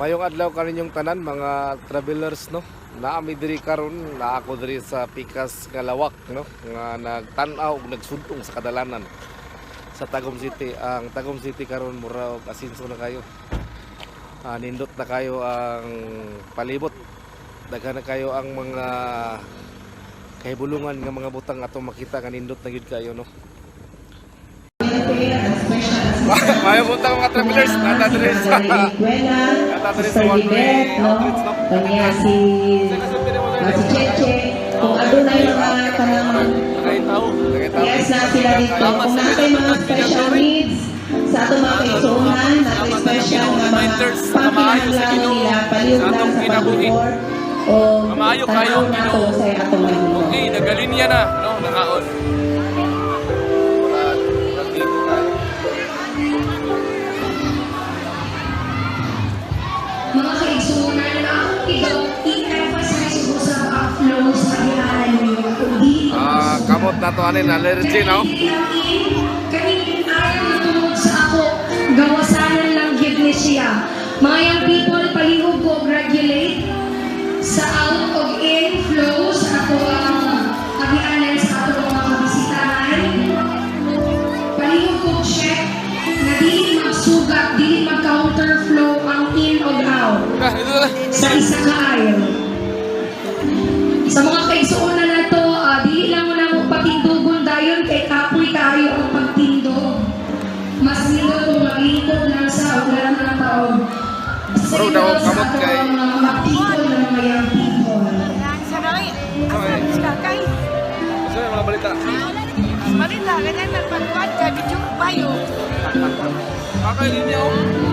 Mayong adlaw kaninyong tanan, mga travelers, no. Naa mi diri karon, naa ako diri sa pikas nga lawak, no, nga nagtan-aw ug nagsudong sa kadalanan sa Tagum City. Ang Tagum City karon mura og asinso na kayo. Nindot na kayo ang palibot. Daghan na kayo ang mga kahibulungan nga mga butang atong makita nga nindot na gyud kayo, no. Mayo butang, mga travelers, nata diri sa one way outreach, no. Kanya si Cheche, kung adunay mga kanang Nakahitaw. Yes, na sila dito. Kung natay mga special needs sa atong mga kaigsuonan, natay special nga mga pangkinahanglan nila, palihog lang sa pag-report o Mamaayo kayo tanaw nato Ginoo. sa atong mahimo. Okay, nagalinya na, no, nangaon. Mga kaigsuonan, akong i-emphasize ko sa outflow sa agianan ninyo, kundi Kamot na to ani na allergy, no. Kaning ayaw natungod sa ako, gawasanan lang gyud ni siya. Mga young people, palihog ko regulate sa out og in flow sa ako ang agianan sa ato mga kabisitahan. Palihog ko check na dili magsugat, dili mag-counterflow ang in og out Ah, ito na. Sa isa ka aisle. Sa mga kaigsuonan na to, dili lang mo na mo patindugon dayon kay kapoy kayo ang pagtindog. Mas nindot kung maglingkod lang sa ulan ng taon. Sa Bro, daw, kamot ato kay- ang mga mapikon ng mga young people. Saray, asa kay Sa mga balita. Balita ganyan nagpagkuan kay video bayo. Akay linya oh.